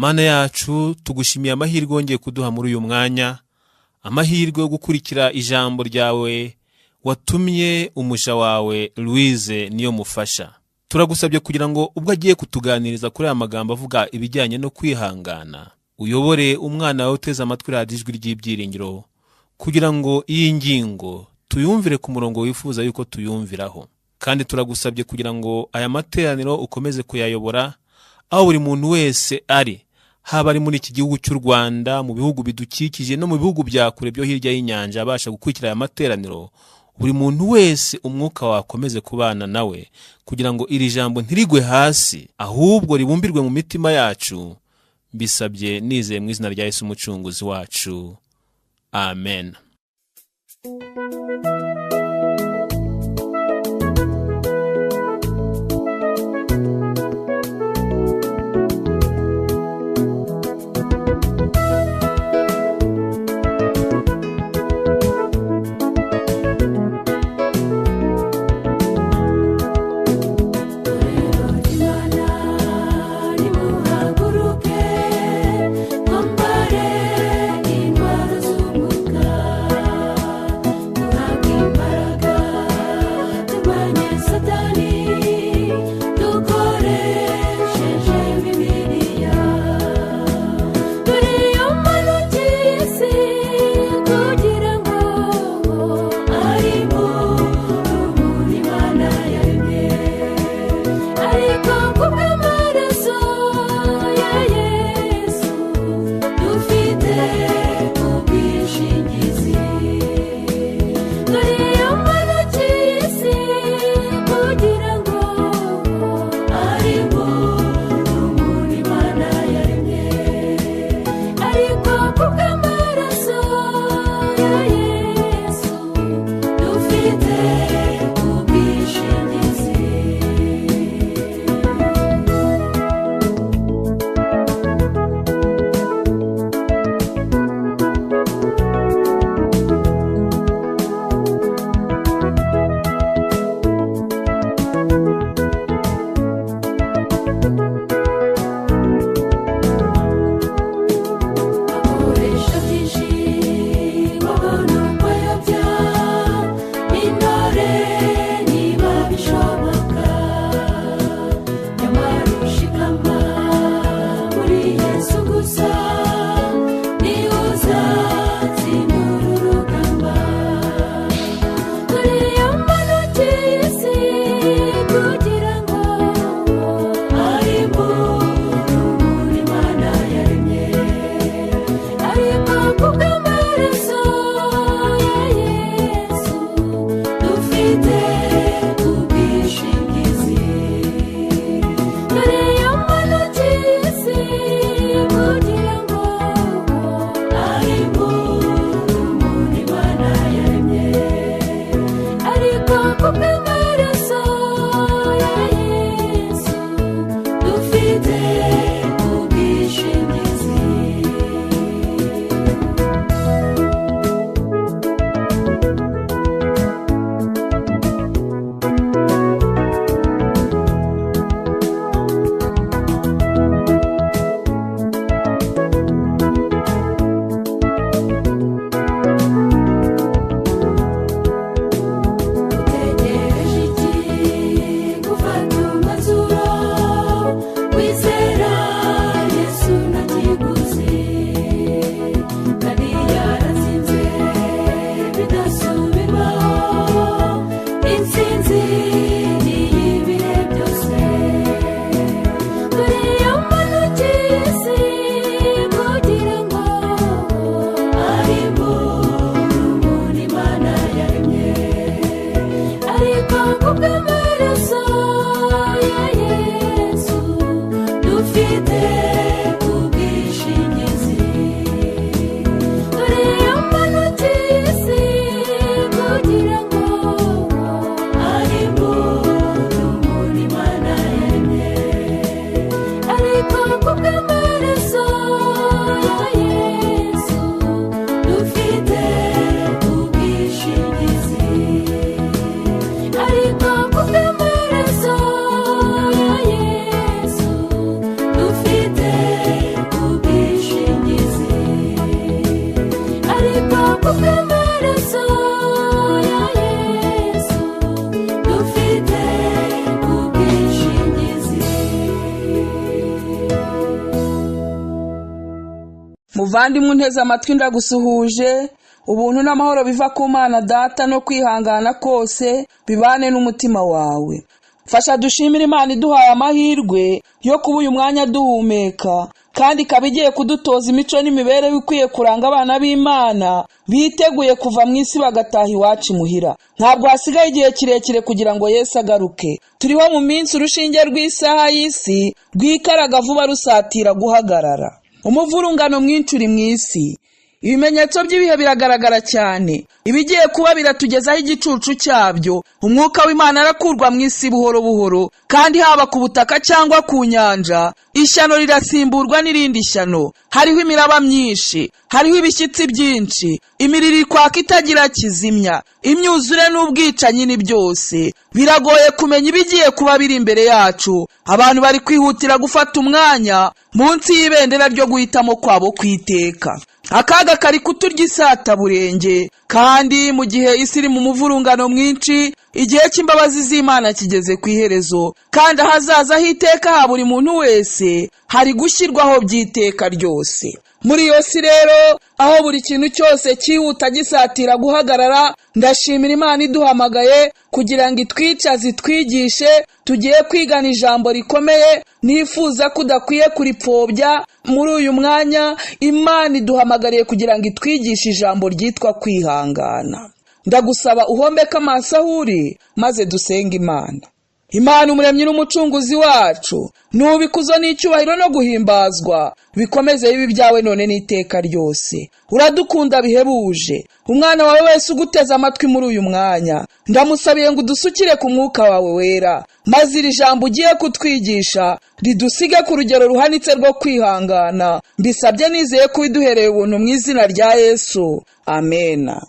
Mana yacu, tugushimiye amahirwe wongeye kuduha muri uyu mwanya, amahirwe yo gukurikira ijambo ryawe watumye umuja wawe Louise niyo mufasha. Turagusabye kugira ngo ubwo agiye kutuganiriza kuri aya magambo avuga ibijyanye no kwihangana, uyobore umwana wawe uteze amatwi radiyo Ijwi ry'Ibyiringiro, kugira ngo iyi ngingo tuyumvire ku murongo wifuza yuko tuyumviraho. Kandi turagusabye kugira ngo aya materaniro ukomeze kuyayobora aho buri muntu wese ari, haba ari muri iki gihugu cy'u Rwanda, mu bihugu bidukikije no mu bihugu bya kure byo hirya y'inyanja, abasha gukurikira aya materaniro. Buri muntu wese umwuka wakomeze kubana nawe, kugira ngo iri jambo ntirigwe hasi, ahubwo ribumbirwe mu mitima yacu. Mbisabye nizeye mu izina rya Yesu umucunguzi wacu, amen. Torero ry'Imana, nimuhaguruke, mwambare intwaro z'umwuka, duhabwe. Muvandimwe unteze amatwi, ndagusuhuje. Ubuntu n'amahoro biva ku Mana Data no kwihangana kose bibane n'umutima wawe. Fasha dushimire Imana iduhaye amahirwe yo kuba uyu mwanya duhumeka, kandi ikaba igiye kudutoza imico n'imibereho ikwiye kuranga abana b'Imana biteguye kuva mu isi bagataha iwacu imuhira. Ntabwo hasigaye igihe kirekire kugira ngo Yesu agaruke. Turiho mu minsi urushinge rw'isaha y'isi rwikaraga vuba rusatira guhagarara. Umuvurungano mwinshi uri mu isi. Ibimenyetso by'ibihe biragaragara cyane. Ibigiye kuba biratugezaho igicucu cyabyo. Umwuka w'Imana arakurwa mu isi buhoro buhoro, kandi haba ku butaka cyangwa ku nyanja, ishyano rirasimburwa n'irindi shyano. Hariho imiraba myinshi, hariho ibishyitsi byinshi, imiriro ikwaka itagira kizimya, imyuzure n'ubwicanyi ni byose. Biragoye kumenya ibigiye kuba biri imbere yacu. Abantu bari kwihutira gufata umwanya munsi y'ibendera ryo guhitamo kwabo kwiteka. Akaga kari kuturya isataburenge, kandi mu gihe isi iri mu muvurungano mwinshi, igihe cy'imbabazi z'Imana kigeze ku iherezo, kandi ahazaza h'iteka ha buri muntu wese hari gushyirwaho by'iteka ryose. Muri iyo si rero, aho buri kintu cyose cyihuta gisatira guhagarara, ndashimira Imana iduhamagaye kugira ngo itwicaze itwigishe. Tugiye kwigana ijambo rikomeye nifuza ko udakwiye kuripfobya. Muri uyu mwanya Imana iduhamagariye kugira ngo itwigishe ijambo ryitwa kwihangana. Ndagusaba uhombeke amaso aho uri, maze dusenge Imana. Imana umuremyi n'umucunguzi wacu, nubikuzo n'icyubahiro no guhimbazwa bikomeze bibe ibyawe none n'iteka ryose. Uradukunda bihebuje. Umwana wawe wese uguteze amatwi muri uyu mwanya, ndamusabiye ngo udusukire ku mwuka wawe wera, maze iri jambo ugiye kutwigisha ridusige ku rugero ruhanitse rwo kwihangana. Mbisabye nizeye ko ubiduhereye ubuntu mu izina rya Yesu, amena.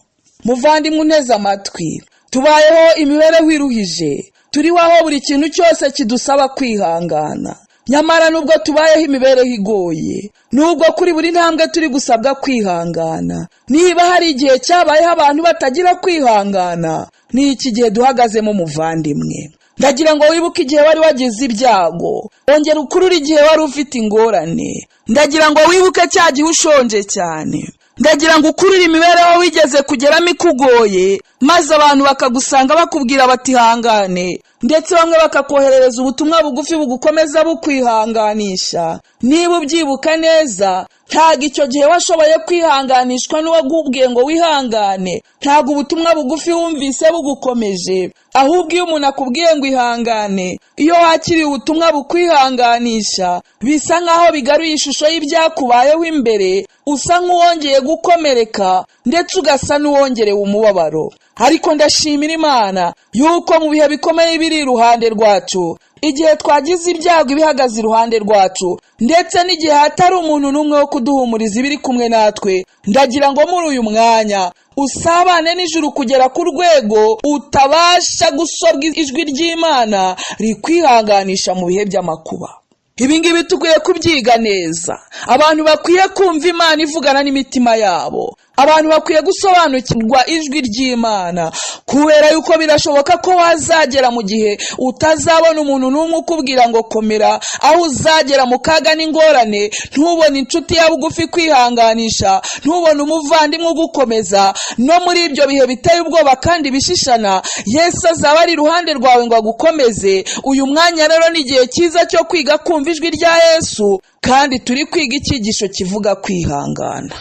Muvandimwe unteze amatwi, tubayeho imibereho iruhije. Turiho aho buri kintu cyose kidusaba kwihangana. Nyamara nubwo tubayeho imibereho igoye, nubwo kuri buri ntambwe turi gusabwa kwihangana, niba hari igihe cyabayeho abantu batagira kwihangana, ni iki gihe duhagazemo muvandimwe. Ndagira ngo wibuke igihe wari wagize ibyago, wongera ukurure igihe wari ufite ingorane. Ndagira ngo wibuke cya gihe ushonje cyane. Ndagira ngo ukurure imibereho wigeze kugeramo ikugoye, maze abantu bakagusanga bakubwira bati hangane, ndetse bamwe bakakoherereza ubutumwa bugufi bugukomeza bukwihanganisha. Niba ubyibuka neza, ntabwo icyo gihe washoboye kwihanganishwa n'uwagubwiye ngo wihangane. Ntabwo ubutumwa bugufi wumvise bugukomeje, ahubwo iyo umuntu akubwiye ngo ihangane, iyo wakiriye ubutumwa bukwihanganisha, bisa nk'aho bigaruye ishusho y'ibyakubayeho imbere, usa nk'uwongeye gukomereka, ndetse ugasa n'uwongerewe umubabaro. Ariko ndashimira Imana yuko mu bihe bikomeye biri iruhande rwacu, igihe twagize ibyago ibihagaze iruhande rwacu, ndetse n'igihe hatari umuntu n'umwe wo kuduhumuriza ibiri kumwe natwe. Ndagira ngo muri uyu mwanya usabane n'ijuru kugera ku rwego utabasha gusobwa ijwi ry'Imana rikwihanganisha mu bihe by'amakuba. Ibi ngibi dukwiye kubyiga neza. Abantu bakwiye kumva Imana ivugana n'imitima yabo. Abantu bakwiye gusobanukirwa ijwi ry'Imana, kubera yuko birashoboka ko wazagera mu gihe utazabona umuntu n'umwe ukubwira ngo komera, aho uzagera mu kaga n'ingorane ntubone inshuti ya bugufi kwihanganisha, ntubone umuvandimwe ugukomeza. No muri ibyo bihe biteye ubwoba kandi bishishana, Yesu azaba ari iruhande rwawe ngo agukomeze. Uyu mwanya rero ni igihe cyiza cyo kwiga kumva ijwi rya Yesu, kandi turi kwiga icyigisho kivuga kwihangana.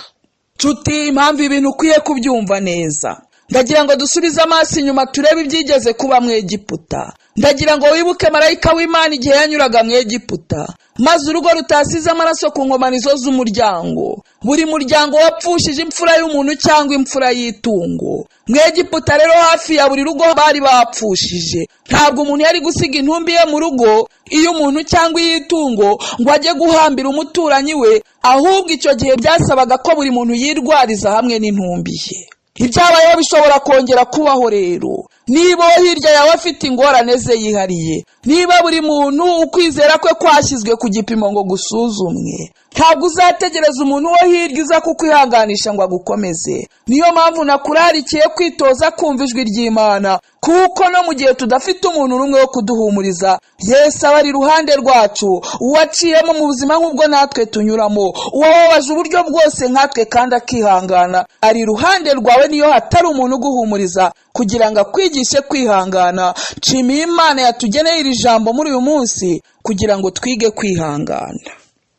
Nshuti, impamvu ibintu ukwiye kubyumva neza, ndagira ngo dusubize amaso inyuma turebe ibyigeze kuba mu Egiputa. Ndagira ngo wibuke marayika w'Imana igihe yanyuraga mu Egiputa, maze urugo rutasize amaraso ku nkomanizo z'umuryango. Buri muryango wapfushije imfura y'umuntu cyangwa imfura y'itungo. Mu Egiputa rero hafi ya buri rugo bari bapfushije. Ntabwo umuntu yari gusiga intumbi ye mu rugo iyo umuntu cyangwa iy'itungo ngo ajye guhambira umuturanyi we, ahubwo icyo gihe byasabaga ko buri muntu yirwariza hamwe n'intumbi ye. Ibyabayeho bishobora kongera kubaho rero. Niba uwo hirya yawe afite ingorane ze yihariye, niba buri muntu ukwizera kwe kwashyizwe ku gipimo ngo gusuzumwe, Ntabwo uzategereza umuntu wo hirya uza kukwihanganisha ngo agukomeze. Niyo mpamvu nakurarikiye kwitoza kumva ijwi ry'Imana, kuko no mu gihe tudafite umuntu n'umwe wo kuduhumuriza, Yesu aba ari iruhande rwacu, uwaciyemo mu buzima nk'ubwo natwe tunyuramo, uwababaje uburyo bwose nkatwe kandi akihangana, ari iruhande rwawe niyo hatari umuntu uguhumuriza kugira ngo akwigishe kwihangana. Nshimiye Imana yatugeneye iri jambo muri uyu munsi kugira ngo twige kwihangana.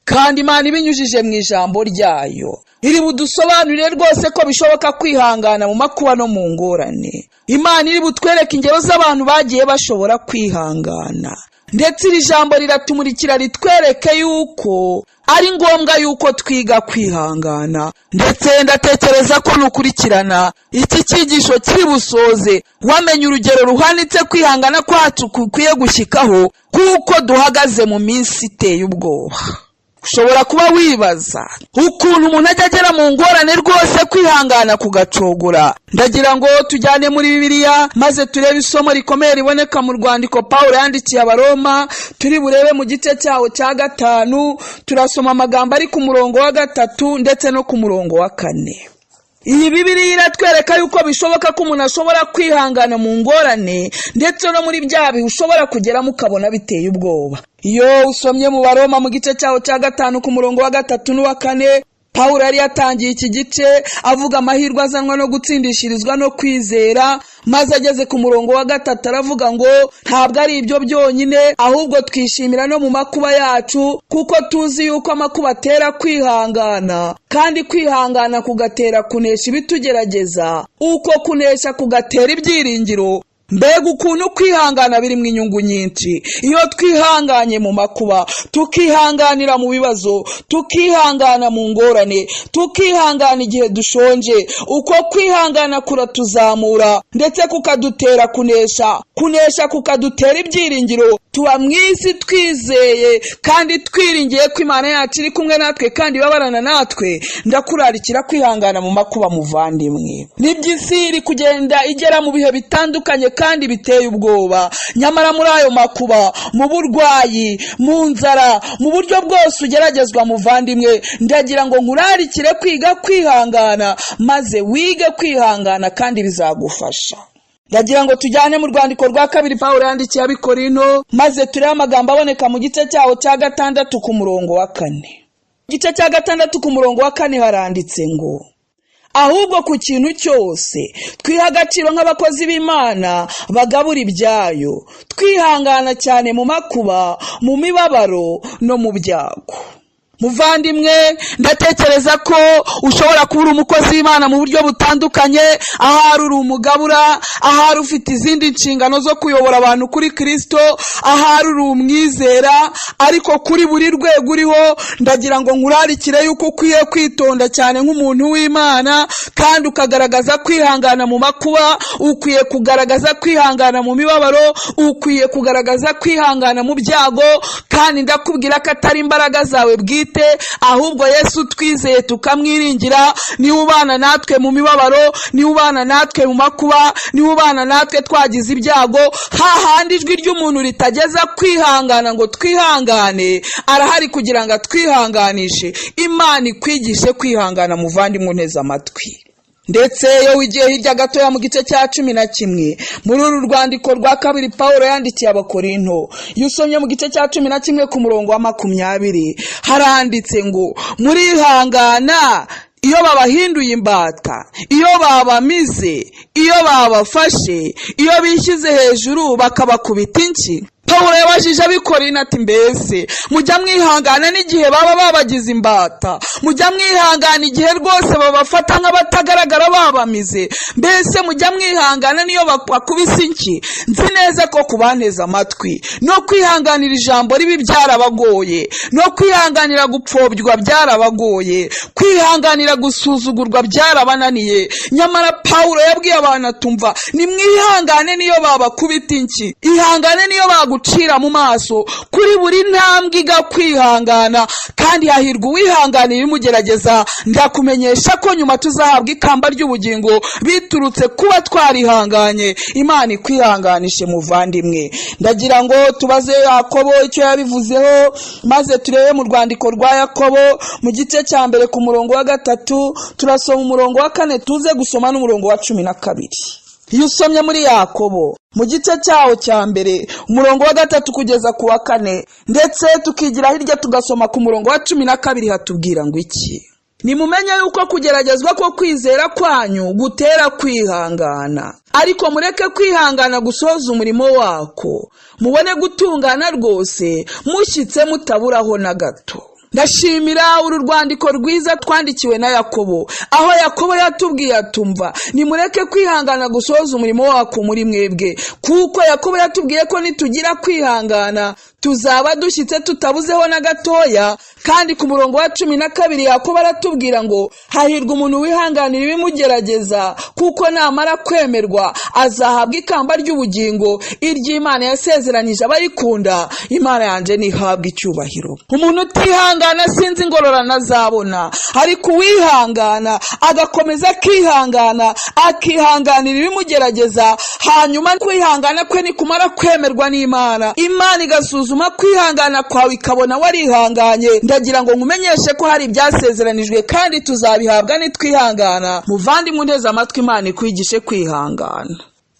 Kandi Imana ibinyujije mu ijambo ryayo iri budusobanurire rwose ko bishoboka kwihangana mu makuba no mu ngorane. Imana iri butwereke ingero z'abantu bagiye bashobora kwihangana. Ndetse iri jambo riratumurikira ritwereke yuko ari ngombwa yuko twiga kwihangana. Ndetse ndatekereza ko nukurikirana iki cyigisho kiri busoze wamenye urugero ruhanitse kwihangana kwacu kukwiye gushyikaho, kuko duhagaze mu minsi iteye ubwoba. Ushobora kuba wibaza ukuntu umuntu ajya agera mu ngorane rwose kwihangana kugacogora. Ndagira ngo tujyane muri Bibiliya maze turebe isomo rikomeye riboneka mu rwandiko Pawulo yandikiye Abaroma. Turi burebe mu gice cyawo cya 5, turasoma amagambo ari ku murongo wa 3 ndetse no ku murongo wa 4. Iyi Bibiliya iratwereka yuko bishoboka ko umuntu ashobora kwihangana mu ngorane, ndetse no muri bya bihe ushobora kugeramo ukabona biteye ubwoba. Iyo usomye mu Baroma mu gice cyawo cya 5 ku murongo wa 3 n'uwa 4, Pawulo yari yatangiye iki gice avuga amahirwe azanwa no gutsindishirizwa no kwizera, maze ageze ku murongo wa 3 aravuga ngo ntabwo ari ibyo byonyine, ahubwo twishimira no mu makuba yacu, kuko tuzi yuko amakuba atera kwihangana, kandi kwihangana kugatera kunesha ibitugerageza, uko kunesha kugatera ibyiringiro. Mbega ukuntu kwihangana birimo inyungu nyinshi! Iyo twihanganye mu makuba, tukihanganira mu bibazo, tukihangana mu ngorane, tukihangana igihe dushonje, uko kwihangana kuratuzamura ndetse kukadutera kunesha, kunesha kukadutera ibyiringiro. Tuba mu isi twizeye kandi twiringiye ko Imana yacu iri kumwe natwe kandi ibabarana natwe. Ndakurarikira kwihangana mu makuba, muvandimwe. Nibyo, isi iri kugenda igera mu bihe bitandukanye kandi biteye ubwoba, nyamara muri ayo makuba, mu burwayi, mu nzara, mu buryo bwose ugeragezwa, muvandimwe, ndagira ngo nkurarikire kwiga kwihangana, maze wige kwihangana kandi bizagufasha. Ndagira ngo tujyane mu rwandiko rwa 2 Pawulo yandikiye Abakorinto, maze turebe amagambo aboneka mu gice cyawo cya 6 ku murongo wa 4. Igice cya 6 ku murongo wa 4 haranditse ngo ahubwo ku kintu cyose twiha agaciro nk'abakozi b'Imana bagabura ibyayo, twihangana cyane mu makuba, mu mibabaro no mu byago. Muvandimwe, ndatekereza ko ushobora kuba uri umukozi w'Imana mu buryo butandukanye, ahari uri umugabura, ahari ufite izindi nshingano zo kuyobora abantu kuri Kristo, ahari uri umwizera, ariko kuri buri rwego uriho ndagira ngo nkurarikire yuko ukwiye kwitonda cyane nk'umuntu w'Imana, kandi ukagaragaza kwihangana mu makuba, ukwiye kugaragaza kwihangana mu mibabaro, ukwiye kugaragaza kwihangana mu byago. Kandi ndakubwira ko atari imbaraga zawe bwite, ahubwo Yesu twizeye tukamwiringira, niwe ubana natwe mu mibabaro, niwe ubana natwe mu makuba, niwe ubana natwe twagize ibyago. Hahandi ijwi ry'umuntu ritageza kwihangana ngo twihangane, arahari kugira ngo atwihanganishe. Imana ikwigishe kwihangana, muvandimwe unteze amatwi. Ndetse iyo wigiye hirya gatoya mu gice cya 11 muri uru rwandiko rwa 2 Pawulo yandikiye Abakorinto, iyo usomye mu gice cya 11 ku murongo wa 20 haranditse ngo murihangana iyo babahinduye imbata, iyo babamize, iyo babafashe, iyo bishyize hejuru bakabakubita inshyi. Pawulo yabajije Abakorinto ati mbese mujya mwihangana n'igihe baba babagize imbata? Mujya mwihangana igihe rwose babafata nk'abatagaragara babamize? Mbese mujya mwihangana niyo bakubise inshyi? Nzi neza ko kubanteza amatwi no kwihanganira ijambo ribi byarabagoye, no kwihanganira gupfobya byarabagoye, kwihanganira gusuzugurwa byarabananiye. Nyamara Pawulo yabwiye abantu atumva, nimwihangane niyo babakubita inshyi, ihangane niyo baguca bagucira mu maso. Kuri buri ntambwe iga kwihangana, kandi hahirwa uwihanganiye ibimugerageza. Ndakumenyesha ko nyuma tuzahabwa ikamba ry'ubugingo biturutse kuba twarihanganye. Imana ikwihanganishe muvandimwe. Ndagira ngo tubaze Yakobo icyo yabivuzeho, maze turebe mu rwandiko rwa Yakobo mu gice cya 1 ku murongo wa 3, turasoma umurongo wa 4, tuze gusoma n'umurongo wa 12. Iyo usomye muri Yakobo mu gice cyawo cya 1 umurongo wa 3 kugeza ku wa 4, ndetse tukigira hirya tugasoma ku murongo wa 12, hatubwira ngo iki? Nimumenye yuko kugeragezwa ko kwizera kwanyu gutera kwihangana, ariko mureke kwihangana gusoza umurimo wako, mubone gutungana rwose, mushyitse mutaburaho na gato. Ndashimira uru rwandiko rwiza twandikiwe na Yakobo, aho Yakobo yatubwiye atumva nimureke kwihangana gusoza umurimo wako muri mwebwe, kuko Yakobo yatubwiye ko nitugira kwihangana tuzaba dushyitse tutabuzeho na gatoya. Kandi ku murongo wa 12 Yakobo aratubwira ngo hahirwa umuntu wihanganira ibimugerageza, kuko namara kwemerwa azahabwa ikamba ry'ubugingo iry'Imana yasezeranije abayikunda. Imana yanjye ntihabwa icyubahiro. Umuntu utihangana sinzi ingororano azabona, ariko uwihangana agakomeza akihangana, akihanganira ibimugerageza, hanyuma kwihangana kwe nikumara kwemerwa n'Imana, Imana igasuzuma kwihangana kwawe ikabona warihanganye. Ndagira ngo nkumenyeshe ko hari ibyasezeranijwe kandi tuzabihabwa nitwihangana. Muvandimwe unteze amatwi, Imana ikwigishe kwihangana.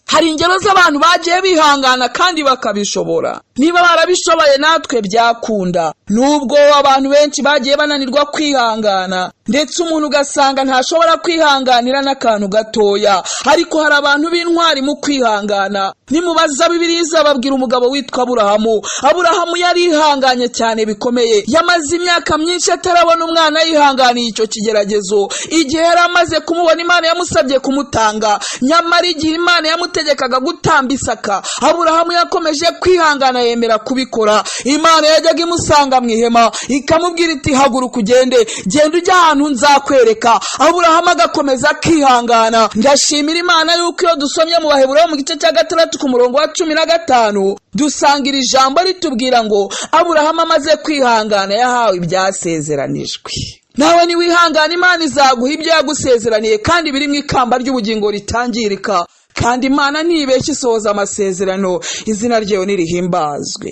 Hari ingero z'abantu bagiye bihangana kandi bakabishobora. Niba barabishoboye natwe byakunda. Nubwo abantu benshi bagiye bananirwa kwihangana, ndetse umuntu ugasanga ntashobora kwihanganira n'akantu gatoya, ariko hari abantu b'intwari mu kwihangana. Nimubaza Bibiliya izababwira umugabo witwa Aburahamu. Aburahamu yarihanganye cyane bikomeye, yamaze imyaka myinshi atarabona umwana, yihanganiye icyo kigeragezo. Igihe yari amaze kumubona, Imana yamusabye kumutanga, nyamara igihe Imana yamutegekaga gutamba Isaka, Aburahamu yakomeje kwihangana yemera kubikora. Imana yajyaga imusanga mu ihema ikamubwira iti haguruka ugende, genda ujya ahantu nzakwereka. Aburahamu agakomeza akihangana. Ndashimira Imana yuko iyo dusomye mu Baheburayo mu gice cya 6 ku murongo wa 15 dusanga iri jambo ritubwira ngo Aburahamu amaze kwihangana yahawe ibyasezeranijwe. Nawe niwihangana Imana izaguha ibyo yagusezeraniye, kandi biri mu ikamba ry'ubugingo ritangirika. Kandi Imana ntibeshya, isohoza amasezerano, izina ryayo nirihimbazwe.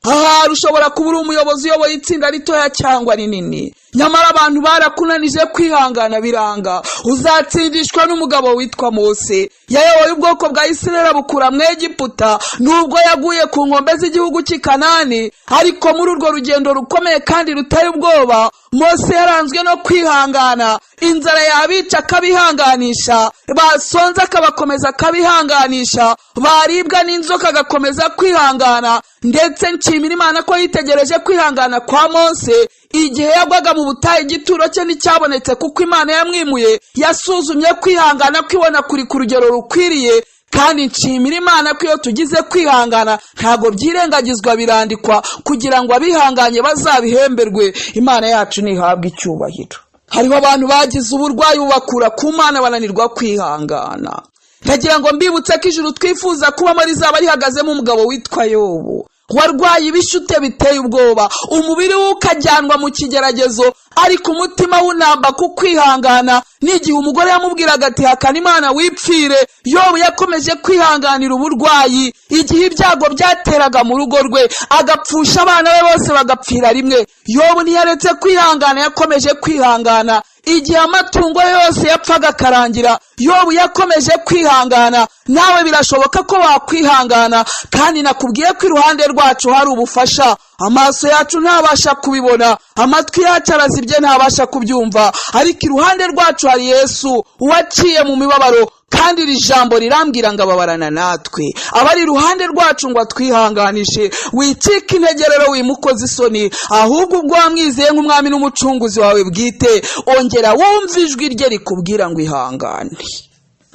Ahari ushobora kuba uri umuyobozi uyoboye itsinda ritoya cyangwa rinini, nyamara abantu barakunanije kwihangana biranga. Uzatsindishwa n'umugabo witwa Mose. Yayoboye ubwoko bwa Isirayeli abukura mu Egiputa, nubwo yaguye ku nkombe z'igihugu cy'i Kanani, ariko muri urwo rugendo rukomeye kandi ruteye ubwoba, Mose yaranzwe no kwihangana. Inzara yabica akabihanganisha, basonza akabakomeza akabihanganisha, baribwa n'inzoka agakomeza kwihangana. Ndetse nshimira Imana ko yitegereje kwihangana kwa Mose igihe yagwaga mu butayu, igituro cye nticyabonetse kuko Imana yamwimuye. Yasuzumye kwihangana kwibona kuri ku rugero rukwiriye. Kandi nshimira Imana ko iyo tugize kwihangana ntabwo byirengagizwa, birandikwa kugira ngo abihanganye bazabihemberwe. Imana yacu ntihabwe icyubahiro. Hariho abantu bagize uburwayi bubakura ku Mana bananirwa kwihangana. Ndagira ngo mbibutse ko ijuru twifuza kubamo rizaba rihagazemo umugabo witwa Yobu, warwaye ibishute biteye ubwoba, umubiri we ukajyanwa mu kigeragezo, ariko umutima wunamba ku kwihangana. N'igihe umugore yamubwiraga ati hakana Imana wipfire, Yobu yakomeje kwihanganira uburwayi. Igihe ibyago byateraga mu rugo rwe, agapfusha abana be bose bagapfira rimwe, Yobu ntiyaretse kwihangana, yakomeje kwihangana. Igihe amatungo yose yapfaga akarangira, Yobu yakomeje kwihangana. Nawe birashoboka ko wakwihangana, kandi nakubwiye ko iruhande rwacu hari ubufasha. Amaso yacu ntabasha kubibona, amatwi yacu arazibye ntabasha kubyumva, ariko iruhande rwacu hari Yesu uwaciye mu mibabaro. Kandi iri jambo rirambwira ngo ababarana natwe, abari iruhande rwacu ngo atwihanganishe. Wicike intege rero, wimukoze isoni, ahubwo ubwo wamwizeye nk'umwami n'umucunguzi wawe bwite, ongera wumve ijwi rye rikubwira ngo ihangane.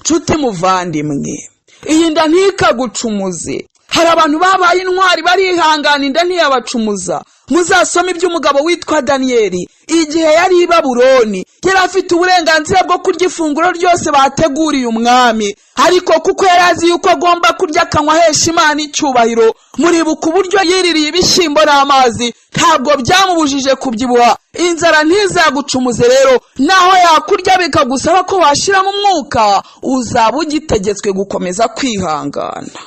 Nshuti muvandimwe, iyi nda ntikagucumuze. Hari abantu babaye intwari barihangana, inda ntiyabacumuza. Muzasome iby'umugabo witwa Daniyeli. Igihe yari i Babuloni yari afite uburenganzira bwo kurya ifunguro ryose bateguriye umwami, ariko kuko yari azi yuko agomba kurya akanywa ahesha Imana icyubahiro, muribuka uburyo yiririye ibishyimbo n'amazi, ntabwo byamubujije kubyibuha. Inzara ntizagucumuze rero, naho yakurya bikagusaba ko washiramo umwuka, uzaba ugitegetswe gukomeza kwihangana.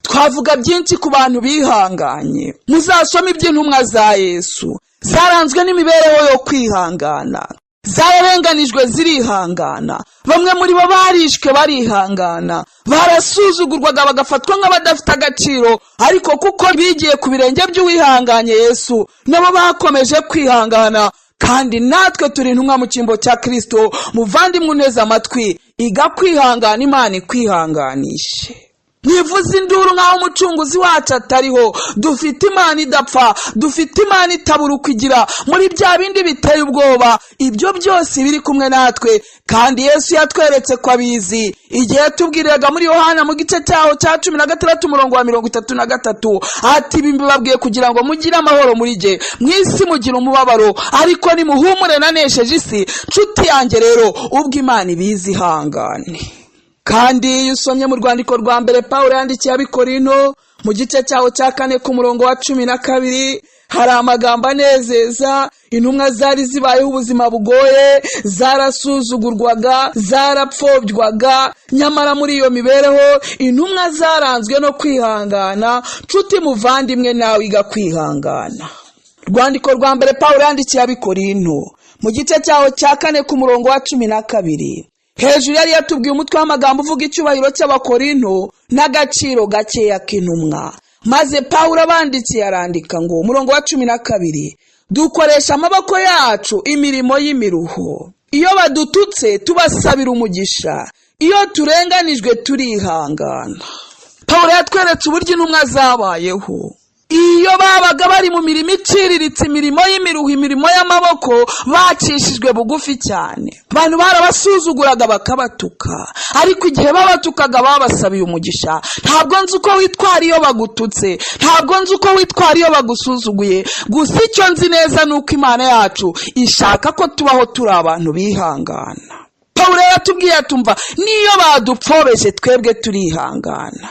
Twavuga byinshi ku bantu bihanganye. Muzasome iby'intumwa za Yesu, zaranzwe n'imibereho yo kwihangana, zararenganijwe zirihangana, bamwe muri bo barishwe barihangana, barasuzugurwaga bagafatwa nk'abadafite agaciro, ariko kuko bigiye ku birenge by'uwihanganye Yesu, nabo bakomeje kwihangana. Kandi natwe turi intumwa mu cyimbo cya Kristo. Muvandimwe uneze amatwi, iga kwihangana, Imana ikwihanganishe. Ntivuze induru nk'aho umucunguzi wacu atariho. Dufite Imana idapfa, dufite Imana itabura uko igira muri bya bindi biteye ubwoba, ibyo byose biri kumwe natwe. Kandi Yesu yatweretse ko abizi igihe yatubwiriraga muri Yohana mu gice cyaho cya 16 umurongo wa 33, ati ibi mbibabwiye kugira ngo mugire amahoro muri jye, mu isi mugira umubabaro, ariko nimuhumure nanesheje isi. Nshuti yanjye rero, ubwo Imana ibizi, ihangane. Kandi iyo usomye mu rwandiko rwa mbere Pawulo yandikiye Abakorinto mu gice cyaho cya 4 ku murongo wa 12, hari amagambo anezeza. Intumwa zari zibayeho ubuzima bugoye, zarasuzugurwaga, zarapfobyaga, nyamara muri iyo mibereho intumwa zaranzwe no kwihangana. Nshuti muvandimwe, nawe iga kwihangana. Rwandiko rwa mbere Pawulo yandikiye Abakorinto mu gice cyaho cya 4 ku murongo wa 12, hejuru yari yatubwiye umutwe w'amagambo uvuga icyubahiro cy'Abakorinto n'agaciro gakeya k'intumwa. Maze Pawulo abandikiye arandika ngo, umurongo wa 12, dukoresha amaboko yacu imirimo y'imiruho, iyo badututse tubasabira umugisha, iyo turenganijwe turihangana. Pawulo yatweretse uburyo intumwa zabayeho. Iyo babaga bari mu mirimo iciriritse, imirimo y'imiruho, imirimo y'amaboko, bacishijwe bugufi cyane, abantu barabasuzuguraga bakabatuka, ariko igihe babatukaga babasabiye umugisha. Ntabwo nzi uko witwara iyo bagututse, ntabwo nzi uko witwara iyo bagusuzuguye, gusa icyo nzi neza ni uko Imana yacu ishaka ko tubaho turi abantu bihangana. Pawulo yaratubwiye atumva, niyo badupfobeje twebwe turihangana.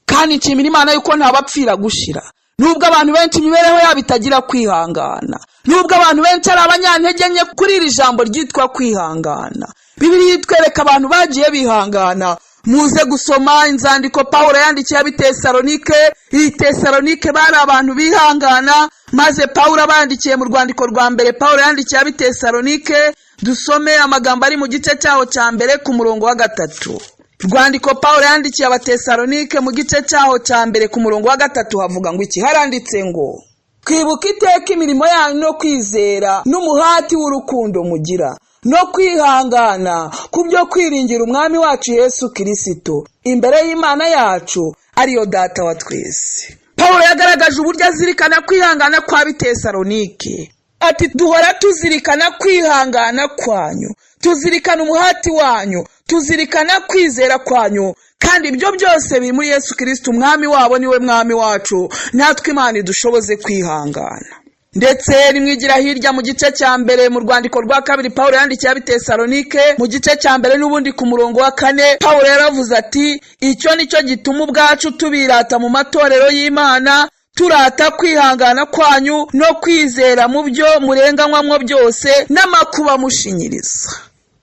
Kandi nshimira Imana yuko ntabapfira gushira. Nubwo abantu benshi imibereho yabo itagira kwihangana, nubwo abantu benshi ari abanyantege nke kuri iri jambo ryitwa kwihangana, Bibiliya itwereka abantu bagiye bihangana. Muze gusoma inzandiko Pawulo yandikiye ab'Itesalonike. Iyi Tesalonike bari abantu bihangana, maze Pawulo abandikiye mu rwandiko rwa mbere Pawulo yandikiye ab'Itesalonike, dusome amagambo ari mu gice cyaho cya 1 ku murongo wa 3. Rwandiko Pawulo yandikiye Abatesalonike mu gice cyaho cya 1 ku murongo wa 3 havuga ngo iki? Haranditse ngo kwibuka iteka imirimo yanyu no kwizera n'umuhati w'urukundo mugira no kwihangana ku byo kwiringira umwami wacu Yesu Kristo imbere y'Imana yacu ariyo Data wa twese. Pawulo yagaragaje uburyo azirikana kwihangana kw'Abitesalonike. Ati duhora tuzirikana kwihangana kwanyu, tuzirikana umuhati wanyu, tuzirikana kwizera kwanyu, kandi ibyo byose biri muri Yesu Kristo umwami wabo, niwe mwami wacu. Natwe Imana idushoboze kwihangana. Ndetse nimwigira hirya mu gice cya 1 mu rwandiko rwa 2 Pawulo yandikiye Abitesalonike mu gice cya 1 n'ubundi ku murongo wa 4, Pawulo yaravuze ati icyo nicyo gituma ubwacu tubirata mu matorero y'Imana, turata kwihangana kwanyu no kwizera mu byo murenganywamo byose n'amakuba mushinyiriza.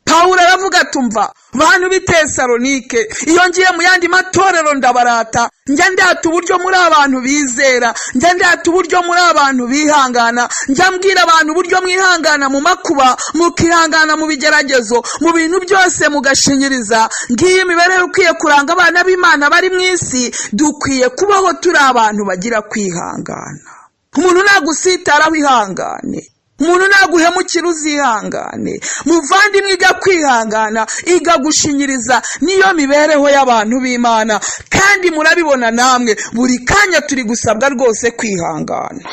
Pawulo aravuga atumva, bantu b'Itesalonike, iyo ngiye mu yandi matorero ndabarata, njya ndata uburyo muri abantu bizera, njya ndata uburyo muri abantu bihangana, njya mbwira abantu uburyo mwihangana mu makuba, mukihangana mu bigeragezo, mu bintu byose mugashinyiriza. Ngiyi imibereho ikwiye kuranga abana b'Imana bari mu isi. Dukwiye kubaho turi abantu bagira kwihangana. Umuntu nagusitaraho ihangane, umuntu naguhemukira uzihangane. Muvandimwe, iga kwihangana, iga gushinyiriza, niyo mibereho y'abantu b'Imana. Kandi murabibona namwe, buri kanya turi gusabwa rwose kwihangana.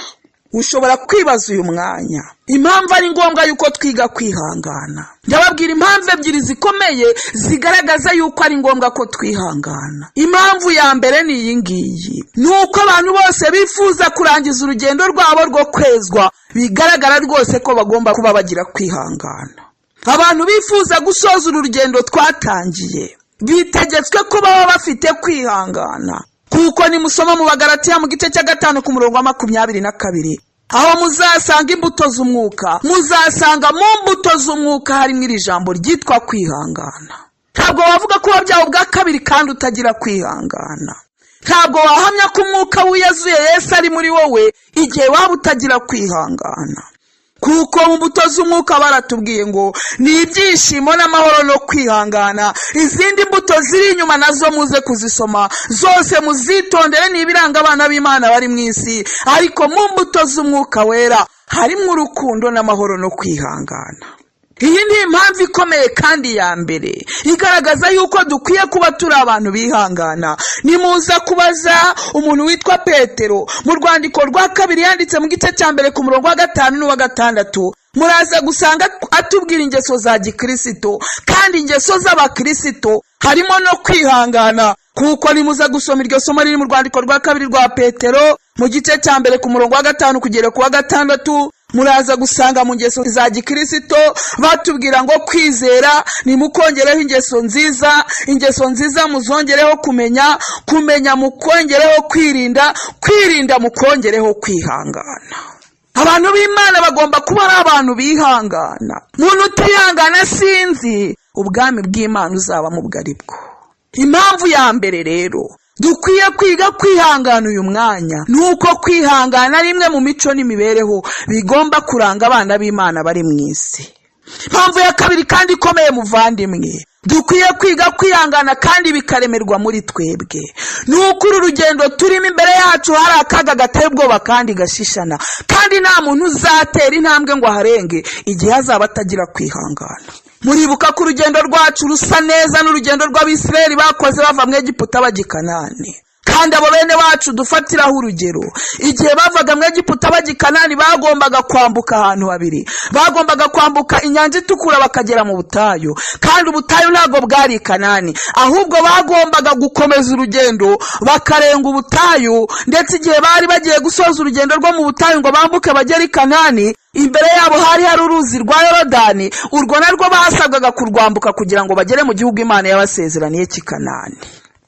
Ushobora kwibaza uyu mwanya impamvu ari ngombwa yuko twiga kwihangana. Ndababwira impamvu ebyiri zikomeye zigaragaza yuko ari ngombwa ko twihangana. Impamvu ya mbere ni iyi ngiyi: ni uko abantu bose bifuza kurangiza urugendo rwabo rwo kwezwa, bigaragara rwose ko bagomba kuba bagira kwihangana. Abantu bifuza gusoza uru rugendo twatangiye bitegetswe ko baba bafite kwihangana, kuko nimusoma mu Bagaratiya mu gice cya 5 ku murongo wa 22, aho muzasanga imbuto z'umwuka, muzasanga mu mbuto z'umwuka harimo iri jambo ryitwa kwihangana. Ntabwo wavuga ko wabyawe ubwa kabiri kandi utagira kwihangana. Ntabwo wahamya ko umwuka wiyazuye Yesu ari muri wowe igihe waba utagira kwihangana, kuko mu mbuto z'umwuka baratubwiye ngo ni ibyishimo n'amahoro no kwihangana. Izindi mbuto ziri inyuma nazo muze kuzisoma zose, muzitondere, ni ibiranga abana b'Imana bari mu isi. Ariko mu mbuto z'umwuka wera harimo urukundo n'amahoro no kwihangana. Iyi ni impamvu ikomeye kandi ya mbere igaragaza yuko dukwiye kuba turi abantu bihangana. Nimuza kubaza umuntu witwa Petero mu rwandiko rwa kabiri yanditse mu gice cya 1 ku murongo wa 5 n'uwa 6, muraza gusanga atubwira ingeso za gikirisito, kandi ingeso z'abakirisito harimo no kwihangana. Kuko nimuza gusoma iryo somo riri mu rwandiko rwa kabiri rwa Petero mu gice cya 1 ku murongo wa 5 kugera ku wa 6, muraza gusanga mu ngeso za gikirisito batubwira ngo kwizera nimukongereho ingeso nziza, ingeso nziza muzongereho kumenya, kumenya mukongereho kwirinda, kwirinda mukongereho kwihangana. Abantu b'Imana bagomba kuba ari abantu bihangana. Umuntu utihangana sinzi ubwami bw'Imana uzaba mu bwo ari bwo. Impamvu ya mbere rero dukwiye kwiga kwihangana uyu mwanya ni uko kwihangana ari imwe mu mico n'imibereho bigomba kuranga abana b'Imana bari mu isi. Impamvu ya kabiri kandi ikomeye muvandimwe, dukwiye kwiga kwihangana kandi bikaremerwa muri twebwe, ni uko uru rugendo turimo imbere yacu hari akaga gateye ubwoba kandi gashishana, kandi nta muntu uzatera intambwe ngo aharenge igihe azaba atagira kwihangana. Muribuka ko urugendo rwacu rusa neza n'urugendo rw'Abisirayeli bakoze bava mu Egiputa bajya i Kanani. Kandi abo bene bacu dufatiraho urugero, igihe bavaga mu Egiputa bajya i Kanani bagombaga kwambuka ahantu habiri. Bagombaga kwambuka inyanja itukura bakagera mu butayu, kandi ubutayu ntabwo bwari i Kanani, ahubwo bagombaga gukomeza urugendo bakarenga ubutayu. Ndetse igihe bari bagiye gusoza urugendo rwo mu butayu ngo bambuke bagere i Kanani, imbere yabo hari hari uruzi rwa Yorodani. Urwo narwo basabwaga kurwambuka kugira ngo bagere mu gihugu Imana yabasezeraniye cy'i Kanani.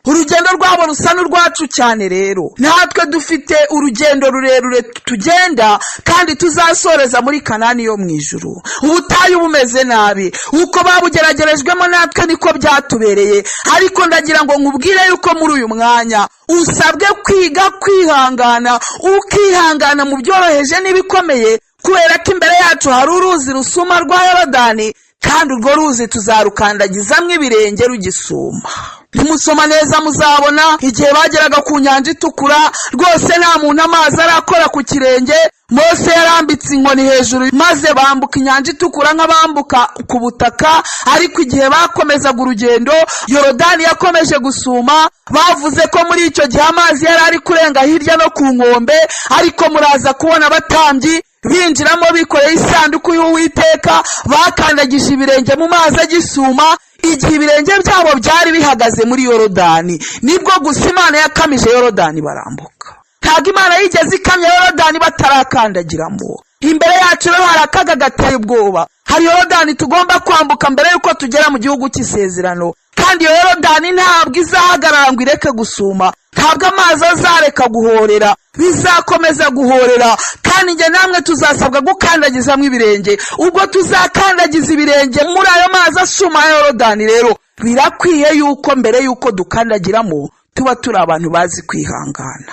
Urugendo rwabo rusa n'urwacu cyane. Rero natwe dufite urugendo rurerure tugenda kandi tuzasoreza muri Kanani yo mu ijuru. Ubutayu bumeze nabi, uko babugeragerejwemo natwe niko byatubereye. Ariko ndagira ngo nkubwire yuko muri uyu mwanya usabwe kwiga kwihangana, ukihangana mu byoroheje n'ibikomeye, kubera ko imbere yacu hari uruzi rusuma rwa Yorodani, kandi urwo ruzi tuzarukandagizamo ibirenge rugisuma. Nimusoma neza muzabona igihe bageraga ku nyanja itukura, rwose nta muntu amazi arakora ku kirenge. Mose yarambitse inkoni hejuru maze bambuka inyanja itukura nk'abambuka ku butaka. Ariko igihe bakomezaga urugendo, Yorodani yakomeje gusuma. Bavuze ko muri icyo gihe amazi yari ari kurenga hirya no ku nkombe, ariko muraza kubona abatambyi binjiramo bikoreye isanduku y'Uwiteka, bakandagije ibirenge mu mazi agisuma. Igihe ibirenge byabo byari bihagaze muri Yorodani, nibwo gusa Imana yakamije Yorodani barambuka. Ntabwo Imana yigeze ikamya Yorodani batarakandagiramo. Imbere yacu rero hari akaga gateye ubwoba, hari Yorodani tugomba kwambuka mbere y'uko tugera mu gihugu cy'isezerano. Kandi iyo Yorodani ntabwo izahagarara ngo ireke gusuma, ntabwo amazi azareka guhorera, bizakomeza guhorera. Kandi njye namwe tuzasabwa gukandagizamo ibirenge. Ubwo tuzakandagiza ibirenge muri ayo mazi asuma ya Yorodani, rero birakwiye yuko mbere y'uko dukandagiramo tuba turi abantu bazi kwihangana.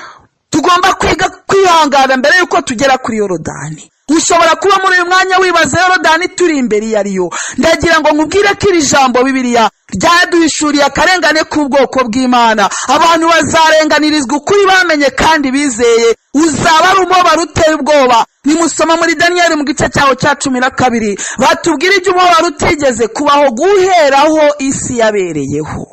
Tugomba kwiga kwihangana mbere y'uko tugera kuri Yorodani. Ushobora kuba muri uyu mwanya wibaza Yorodani turi imbere iyo ariyo. Ndagira ngo nkubwire ko iri jambo Bibiliya ryaduhishuriye akarengane k'ubwoko bw'Imana. Abantu bazarenganirizwa ukuri bamenye kandi bizeye, uzaba ari umubabaro uteye ubwoba. Nimusoma muri Daniyeli mu gice cyaho cya 12, batubwira ibyo umubabaro utigeze kubaho guheraho isi yabereyeho.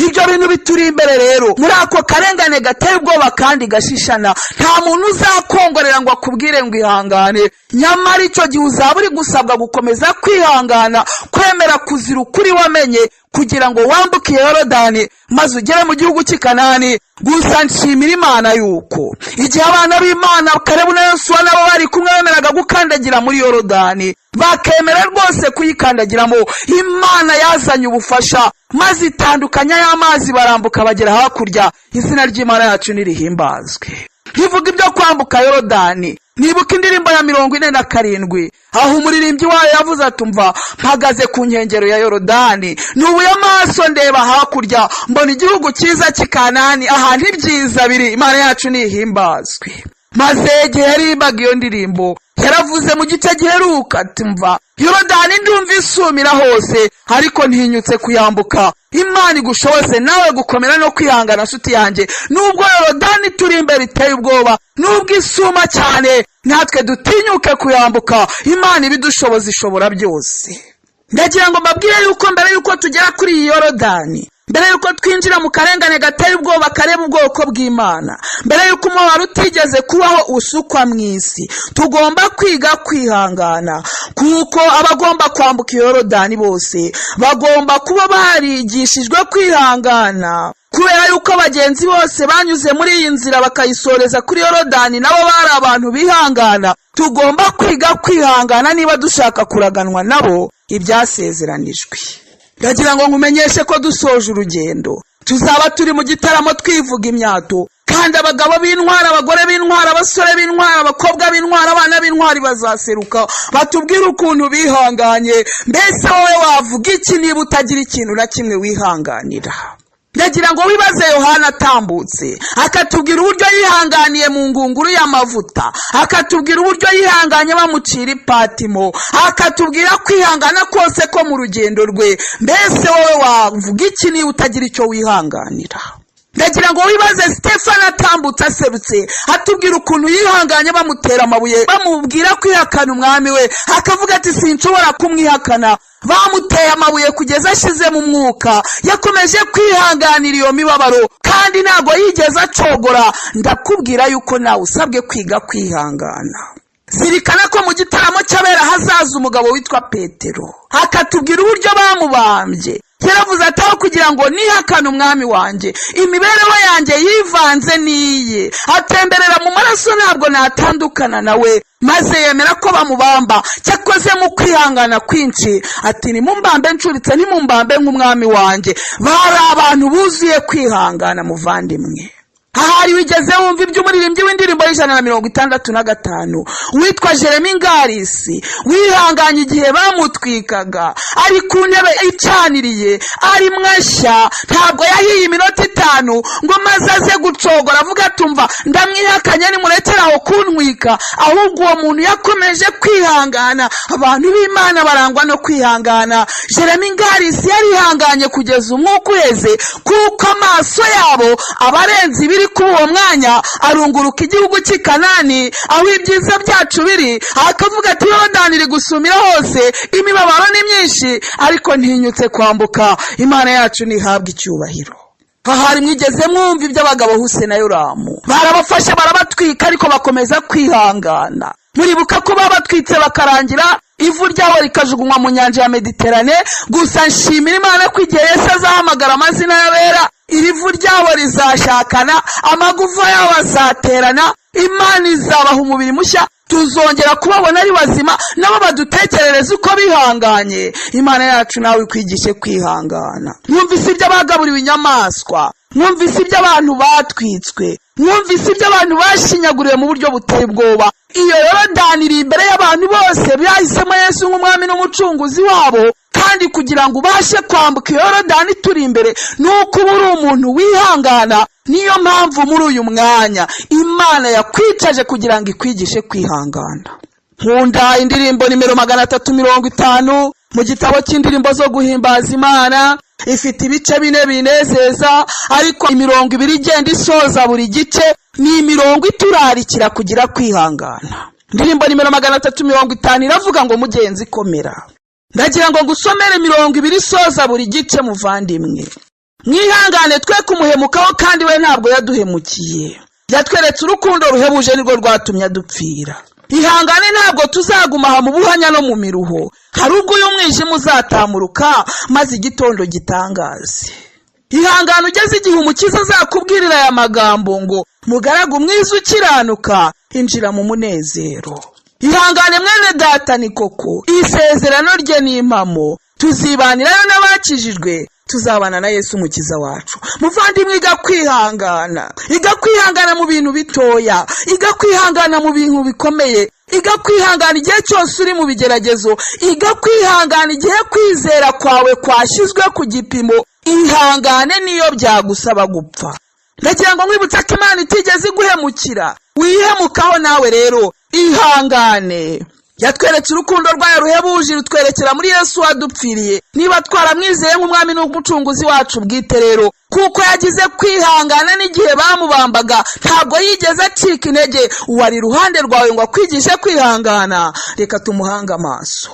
Ibyo bintu bituri imbere rero muri ako karengane gateye ubwoba kandi gashishana, nta muntu uzakongorera ngo akubwire ngo ihangane. Nyamara icyo gihe uzaba uri gusabwa gukomeza kwihangana, kwemera kuzira ukuri wamenye, kugira ngo wambuke iyo Yorodani maze ugere mu gihugu cy'i Kanani. Gusa nshimira Imana yuko igihe abana b'Imana Kalebu na Yosuwa nabo bari kumwe bemeraga gukandagira muri Yorodani, bakemera rwose kuyikandagiramo, Imana yazanye ubufasha maze itandukanya y'amazi, barambuka bagera hakurya. Izina ry'Imana yacu nirihimbazwe. Nkivuga ibyo kwambuka Yorodani, nibuka indirimbo ya 47, aho umuririmbyi wayo yavuze ati: "Umva, mpagaze ku nkengero ya Yorodani, nubuye amaso ndeba hakurya, mbona igihugu cyiza cy'i Kanani, ahantu ibyiza biri." Imana yacu nihimbazwe. Maze igihe yaririmbaga iyo ndirimbo, yaravuze mu gice giheruka ati: "Mva, Yorodani ndumva isumira hose, ariko ntinyutse kuyambuka." Imana igushoboze nawe gukomera no kwihangana, nshuti yanjye. Nubwo Yorodani turi imbere iteye ubwoba, nubwo isuma cyane, natwe dutinyuke kuyambuka. Imana ibidushoboza, ishobora byose. Ndagira ngo mbabwire yuko mbere yuko tugera kuri iyi Yorodani, mbere yuko twinjira mu karengane gateye ubwoba kareba ubwoko bw'Imana, mbere yuko umubabaro utigeze kubaho usukwa mu isi, tugomba kwiga kwihangana, kuko abagomba kwambuka iyo Yorodani bose bagomba kuba barigishijwe kwihangana, kubera yuko bagenzi bose banyuze muri iyi nzira bakayisoreza kuri Yorodani nabo bari abantu bihangana. Tugomba kwiga kwihangana niba dushaka kuraganwa nabo ibyasezeranijwe. Ndagira ngo nkumenyeshe ko dusoje urugendo tuzaba turi mu gitaramo twivuga imyato, kandi abagabo b'intwari, abagore b'intwari, abasore b'intwari, abakobwa b'intwari, abana b'intwari bazaseruka batubwire ukuntu bihanganye. Mbese wowe wavuga iki niba utagira ikintu na kimwe wihanganira? Ndagira ngo wibaze Yohana atambutse akatubwira uburyo yihanganiye mu ngunguru y'amavuta, akatubwira uburyo yihanganye bamucira ipatimo, akatubwira kwihangana kose ko mu rugendo rwe. Mbese wowe wavuga iki niba utagira icyo wihanganira? Ndagira ngo wibaze Stefano atambutse aserutse atubwira ukuntu yihanganye bamutera amabuye, bamubwira kwihakana umwami we, akavuga ati: "Sinshobora kumwihakana." Bamuteye amabuye kugeza ashize mu mwuka, yakomeje kwihanganira iyo mibabaro kandi ntabwo yigeze acogora. Ndakubwira yuko nawe usabwe kwiga kwihangana. Zirikana ko mu gitaramo cy'abera hazaza umugabo witwa Petero akatubwira uburyo bamubambye. Yaravuze ati: "Aho kugira ngo nihakane umwami wanjye, imibereho yanjye yivanze n'iye, atemberera mu maraso, ntabwo natandukana nawe." Maze yemera ko bamubamba. Cyakoze mu kwihangana kwinshi ati: "Nimumbambe ncuritse, nimumbambe nk'umwami wanjye." Bari abantu buzuye kwihangana. Muvandimwe, ahari wigeze wumva iby'umuririmbyi w'indirimbo y'165 witwa Jeremy Ngarisi, wihanganye igihe bamutwikaga ari ku ntebe icaniriye ari mwashya? Ntabwo yahiye iminota 5 ngo maze aze gucogora avuga atumva: "Ndamwihakanye, nimurekere aho kuntwika." Ahubwo uwo muntu yakomeje kwihangana. Abantu b'Imana barangwa no kwihangana. Jeremy Ngarisi yarihanganye kugeza umwuka uheze, kuko amaso yabo abarenze ibiri kuri uwo mwanya, arunguruka igihugu cy'i Kanani aho ibyiza byacu biri, akavuga ati: "Yorodani iri gusumira hose, imibabaro ni myinshi, ariko ntinyutse kwambuka." Imana yacu ntihabwe icyubahiro. Ahari mwigeze mwumva iby'abagabo Huse na Yoramu? Barabafashe barabatwika, ariko bakomeza kwihangana. Muribuka ko babatwitse bakarangira ivu ryabo rikajugunywa mu nyanja ya Mediterane. Gusa nshimira Imana ko igihe Yesu azahamagara amazina y'abera, iri vu ryabo rizashakana, amagufa yabo azaterana, Imana izabaha umubiri mushya, tuzongera kubabona ari bazima, nabo badutekerereze uko bihanganye. Imana yacu nawe ikwigishe kwihangana. Mwumvise iby'abagaburiwe inyamaswa, mwumvise iby'abantu batwitswe, mwumvise iby'abantu bashinyaguriwe mu buryo buteye ubwoba. Iyo Yorodani iri imbere y'abantu bose bahisemo Yesu nk'umwami n'umucunguzi wabo, kandi kugira ngo ubashe kwambuka iyo Yorodani turi imbere ni uko uba uri umuntu wihangana. Niyo mpamvu muri uyu mwanya Imana yakwicaje kugira ngo ikwigishe kwihangana. Nkunda indirimbo nimero 350 mu gitabo cy'indirimbo zo guhimbaza Imana. Ifite ibice bine binezeza, ariko imirongo ibiri igenda isoza buri gice ni imirongo iturarikira kugira kwihangana. Indirimbo nimero 350 iravuga ngo: "Mugenzi komera." Ndagira ngo ngusomere imirongo ibiri isoza buri gice, muvandimwe. Mwihangane twe kumuhemukaho, kandi we ntabwo yaduhemukiye. Yatweretse urukundo ruhebuje, nirwo rwatumye adupfira. Ihangane, ntabwo tuzaguma aha mu buhanya no mu miruho. Hari ubwo uyu mwijima uzatamuruka maze igitondo gitangaze. Ihangane ugeze igihe Umukiza azakubwirira aya magambo ngo: "Mugaragu mwiza ukiranuka, injira mu munezero." Ihangane mwene data, ni koko isezerano rye ni impamo. Tuzibanirayo n'abakijijwe, tuzabana na Yesu Umukiza wacu. Muvandimwe, iga kwihangana. Iga kwihangana mu bintu bitoya, iga kwihangana mu bintu bikomeye, iga kwihangana igihe cyose uri mu bigeragezo, iga kwihangana igihe kwizera kwawe kwashyizwe ku gipimo. Ihangane niyo byagusaba gupfa. Ndagira ngo nkwibutse ko Imana itigeze iguhemukira, wihemukaho nawe. Rero ihangane. Yatweretse urukundo rwayo ruhebuje, rutwerekera muri Yesu wadupfiriye, niba twaramwizeye nk'Umwami n'Umucunguzi wacu bwite. Rero kuko yagize kwihangana n'igihe bamubambaga, ntabwo yigeze acika intege. Uwari iruhande rwawe ngo akwigishe kwihangana, reka tumuhange amaso.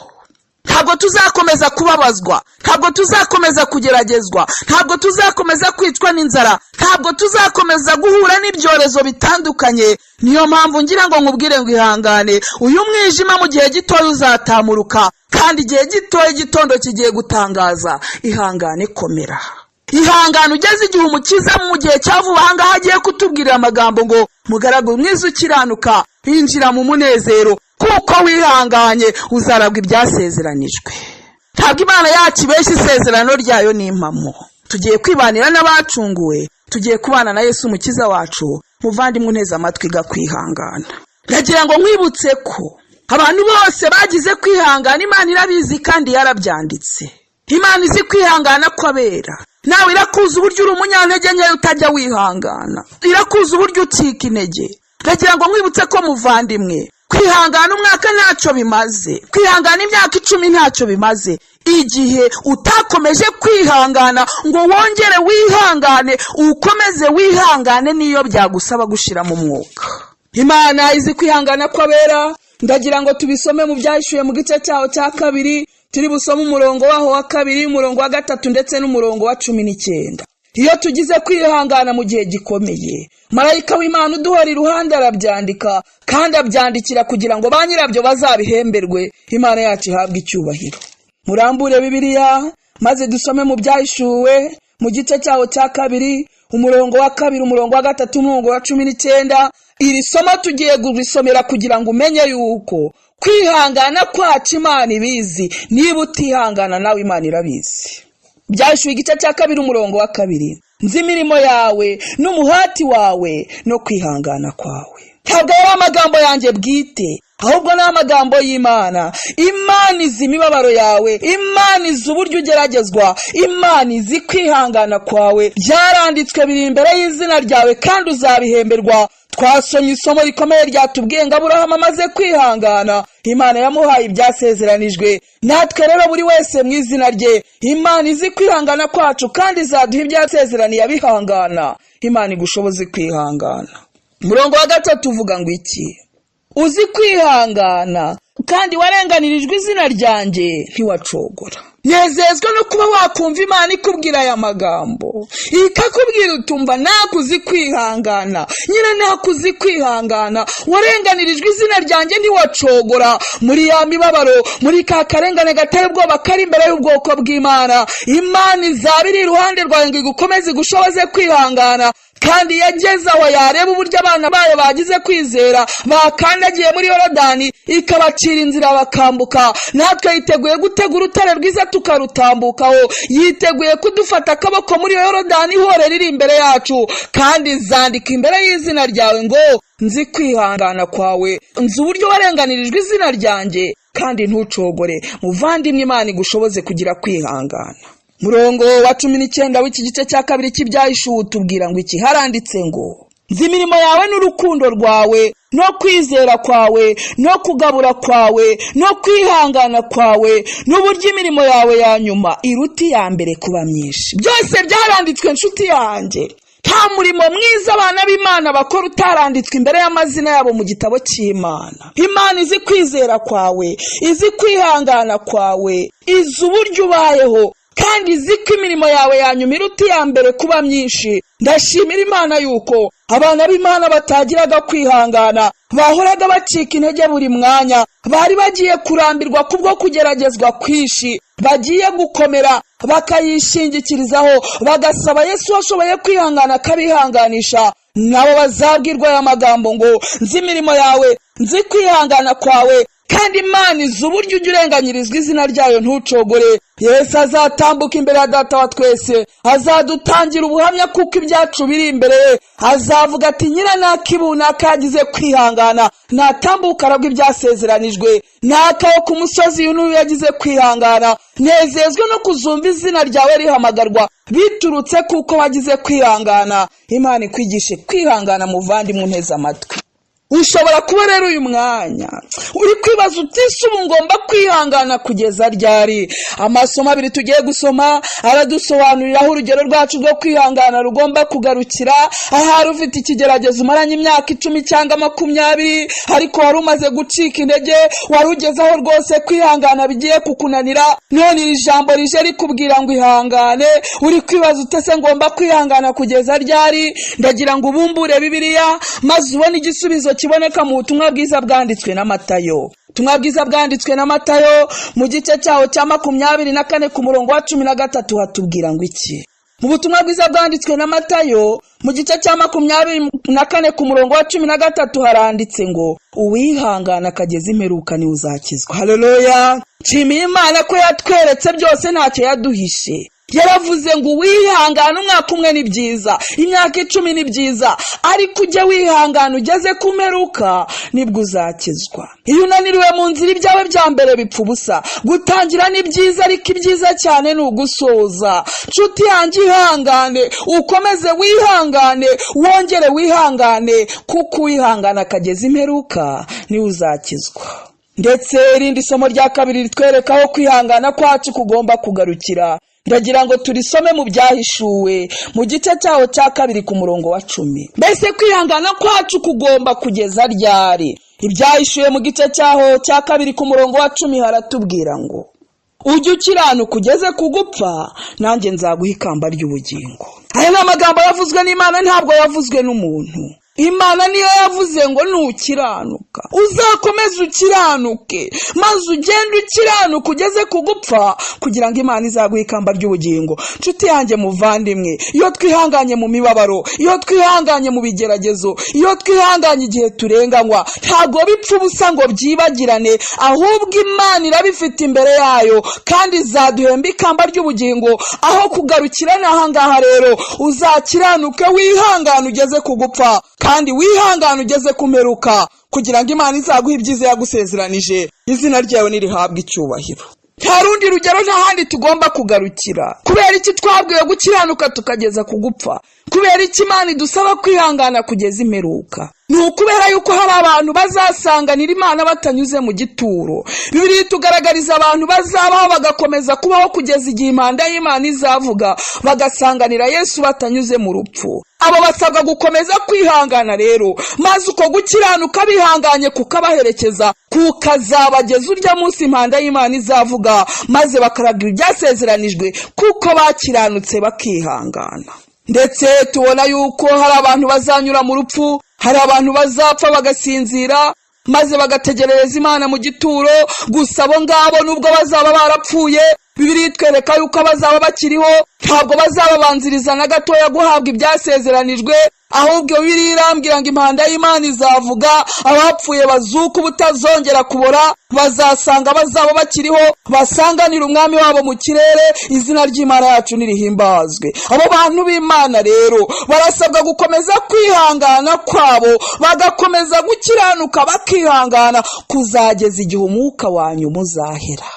Ntabwo tuzakomeza kubabazwa, ntabwo tuzakomeza kugeragezwa, ntabwo tuzakomeza kwicwa n'inzara, ntabwo tuzakomeza guhura n'ibyorezo bitandukanye. Niyo mpamvu ngira ngo nkubwire ngo ihangane. Uyu mwijima mu gihe gitoya uzatamuruka, kandi igihe gitoya igitondo kigiye gutangaza. Ihangane, komera, ihangane ugeze igihe Umukiza mu gihe cya vuba aha ngaha agiye kutubwirira amagambo ngo: "Mugaragu mwiza ukiranuka, injira mu munezero, kuko wihanganye uzaragwa ibyasezeranijwe." Ntabwo Imana yacu ibeshya, isezerano ryayo ni impamo. Tugiye kwibanira n'abacunguwe, tugiye kubana na Yesu Umukiza wacu. Muvandimwe uneze amatwi, kwihangana, ndagira ngo nkwibutse ko abantu bose bagize kwihangana Imana irabizi kandi yarabyanditse. Imana izi kwihangana kw'abera. Nawe irakuzi uburyo uri umunyantege nkeya utajya wihangana, irakuzi uburyo ucika intege. Ndagira ngo nkwibutse ko, muvandimwe, kwihangana umwaka ntacyo bimaze, kwihangana imyaka 10 ntacyo bimaze, igihe utakomeje kwihangana ngo wongere wihangane, ukomeze wihangane niyo byagusaba gushira mu mwuka. Imana izi kwihangana kw'abera. Ndagira ngo tubisome mu Byahishuye mu gice cyaho cya 2. Turi busome umurongo waho wa 2, umurongo wa 3 ndetse n'umurongo wa 19. Iyo tugize kwihangana mu gihe gikomeye, marayika w'Imana uduhora iruhande arabyandika, kandi abyandikira kugira ngo ba nyirabyo bazabihemberwe. Imana yacu ihabwe icyubahiro. Murambure Bibiliya maze dusome mu Byahishuwe mu gice cyaho cya 2, umurongo wa 2, umurongo wa 3, umurongo wa 19. Iri somo tugiye kurisomera kugira ngo umenye yuko kwihangana kwacu Imana ibizi. Niba utihangana, nawe Imana irabizi. Byahishuwe igice cya 2, umurongo wa 2: "Nzi imirimo yawe n'umuhati wawe no kwihangana kwawe." Ntabwo ari amagambo yanjye bwite, ahubwo ni amagambo y'Imana. Imana izi imibabaro yawe, Imana izi uburyo ugeragezwa, Imana izi kwihangana kwawe. Byaranditswe, biri imbere y'izina ryawe, kandi uzabihemberwa. Twasomye isomo rikomeye ryatubwiye ngo Aburahamu amaze kwihangana, Imana yamuhaye ibyasezeranijwe. Natwe rero, buri wese mu izina rye, Imana izi kwihangana kwacu kandi izaduha ibyasezeraniye abihangana. Imana igushoboze kwihangana. Umurongo wa 3 uvuga ngo iki? "Uzi kwihangana, kandi warenganirijwe izina ryanjye, ntiwacogora." Nezezwa no kuba wakumva Imana ikubwira aya magambo, ikakubwira utumva nakuzi kwihangana nyine, nakuzi kwihangana, warenganirijwe izina ryanjye ntiwacogora. Muri ya mibabaro, muri ka karengane gateye ubwoba kari imbere y'ubwoko bw'Imana, Imana izaba iri iruhande rwawe ngo igukomeze, igushoboze kwihangana. Kandi yageze aho yareba uburyo abana bayo bagize kwizera, bakandagiye muri Yorodani, ikabacira inzira bakambuka. Natwe yiteguye gutega urutare rwiza tukarutambukaho, yiteguye kudufata akaboko muri Yorodani ihorera iri imbere yacu, kandi zandika imbere y'izina ryawe ngo: "Nzi kwihangana kwawe, nzi uburyo warenganirijwe izina ryanjye, kandi ntucogore." Muvandimwe, Imana igushoboze kugira kwihangana. Murongo wa 19 w'iki gice cya 2 cy'Ibyahishuwe utubwira ngo iki? Haranditse ngo: "Nzi imirimo yawe n'urukundo rwawe no kwizera kwawe no kugabura kwawe no kwihangana kwawe, n'uburyo imirimo yawe ya nyuma iruta iya mbere kuba myinshi." Byose byaranditswe, inshuti yanjye. Nta murimo mwiza abana b'Imana bakora utaranditswe imbere y'amazina yabo mu gitabo cy'Imana. Imana izi kwizera kwawe, izi kwihangana kwawe, izi uburyo ubayeho. Kandi izi ko imirimo yawe ya nyuma iruta iya mbere kuba myinshi. Ndashimira Imana yuko abana b'Imana batagiraga kwihangana, bahoraga bacika intege buri mwanya, bari bagiye kurambirwa kubwo kugeragezwa kwinshi, bagiye gukomera bakayishingikirizaho, bagasaba Yesu washoboye kwihangana akabihanganisha. Nabo bazabwirwa aya magambo ngo: "Nzi imirimo yawe, nzi kwihangana kwawe." Kandi Imana izi uburyo ujya urenganyirizwa izina ryayo ntucogore. Yesu azatambuka imbere ya Data wa twese, azadutangira ubuhamya kuko ibyacu biri imbere ye. Azavuga ati: "Nyiranakibunaka yagize kwihangana, natambuka aragwa ibyasezeranijwe. Nakawo ku musozi uyu n'uyu yagize kwihangana." Nezezwe no kuzumva izina ryawe rihamagarwa biturutse kuko wagize kwihangana. Imana ikwigishe kwihangana, muvandimwe unteze amatwi. Ushobora kuba rero uyu mwanya uri kwibaza uti: "Ese ubu ngomba kwihangana kugeza ryari?" Amasomo abiri tugiye gusoma aradusobanurira aho urugero rwacu rwo kwihangana rugomba kugarukira. Ahari ufite ikigeragezo umaranye imyaka 10 cyangwa 20, ariko wari umaze gucika intege, wari ugeze aho rwose kwihangana bigiye kukunanira, none iri jambo rije rikubwira ngo ihangane. Uri kwibaza uti: "Ese ngomba kwihangana kugeza ryari?" Ndagira ngo ubumbure Bibiliya maze ubone igisubizo kiboneka mu butumwa bwiza bwanditswe na Matayo. Ubutumwa bwiza bwanditswe na Matayo mu gice cyawo cya 24 ku murongo wa 13 hatubwira ngo iki? Mu butumwa bwiza bwanditswe na Matayo mu gice cya 24 ku murongo wa 13 haranditse ngo: "Uwihangana akageza imperuka niwe uzakizwa." Haleluya! Nshimiye Imana ko yatweretse byose, ntacyo yaduhishe. Yaravuze ngo uwihangana umwaka umwe ni byiza, imyaka 10 ni byiza, ariko ujye wihangana ugeze ku mperuka nibwo uzakizwa. Iyo unaniriwe mu nzira, ibyawe bya mbere bipfa ubusa. Gutangira ni byiza, ariko ibyiza cyane ni ugusoza. Nshuti yanjye, ihangane, ukomeze wihangane, wongere wihangane, kuko uwihangana akageza imperuka niwe uzakizwa. Ndetse irindi somo rya kabiri ritwereka aho kwihangana kwacu kugomba kugarukira, ndagira ngo turisome mu Byahishuwe mu gice cyawo cya 2 ku murongo wa 10. Mbese kwihangana kwacu kugomba kugeza ryari? Ibyahishuwe mu gice cyaho cya 2 ku murongo wa 10 haratubwira ngo: "Ujye ukiranuka ugeze ku gupfa, nanjye nzaguha ikamba ry'ubugingo." Aya ni amagambo yavuzwe n'Imana, ntabwo yavuzwe n'umuntu. Imana niyo yavuze ngo nukiranuka, uzakomeze ukiranuke, maze ugende ukiranuka ugeze ku gupfa, kugira ngo Imana izaguhe ikamba ry'ubugingo. Nshuti yanjye muvandimwe, iyo twihanganye mu mibabaro, iyo twihanganye mu bigeragezo, iyo twihanganye igihe turenganywa, ntabwo bipfa ubusa ngo byibagirane, ahubwo Imana irabifite imbere yayo kandi izaduhemba ikamba ry'ubugingo. Aho kugarukira ni ahangaha rero: uzakiranuke, wihangane ugeze ku gupfa, kandi wihangane ugeze ku mperuka, kugira ngo Imana izaguhe ibyiza yagusezeranije. Izina ryawe nirihabwe icyubahiro. Nta rundi rugero, nta handi tugomba kugarukira. Kubera iki twabwiwe gukiranuka tukageza ku gupfa? Kubera iki Imana idusaba kwihangana kugeza imperuka? Ni ukubera yuko hari abantu bazasanganira Imana batanyuze mu gituro. Bibiliya itugaragariza abantu bazabaho bagakomeza kubaho kugeza igihe impanda y'Imana izavuga, bagasanganira Yesu batanyuze mu rupfu. Abo basabwa gukomeza kwihangana rero, maze uko gukiranuka bihanganye kukabaherekeza, kukazabageza urya munsi impanda y'Imana izavuga, maze bakaraga ibyasezeranijwe kuko bakiranutse bakihangana. Ndetse tubona yuko hari abantu bazanyura mu rupfu, hari abantu bazapfa bagasinzira, maze bagategerereza Imana mu gituro. Gusa abo ngabo, nubwo bazaba barapfuye, Bibiliya itwereka yuko bazaba bakiriho ntabwo bazababanziriza na gatoya guhabwa ibyasezeranijwe. Ahubwo Bibiliya irambwira ngo impanda y'Imana izavuga, abapfuye bazuka ubutazongera kubora, bazasanga bazaba bakiriho, basanganira Umwami wabo mu kirere. Izina ry'Imana yacu nirihimbazwe. Abo bantu b'Imana rero barasabwa gukomeza kwihangana kwabo, bagakomeza gukiranuka, bakihangana kuzageza igihe umwuka wa nyuma uzahera.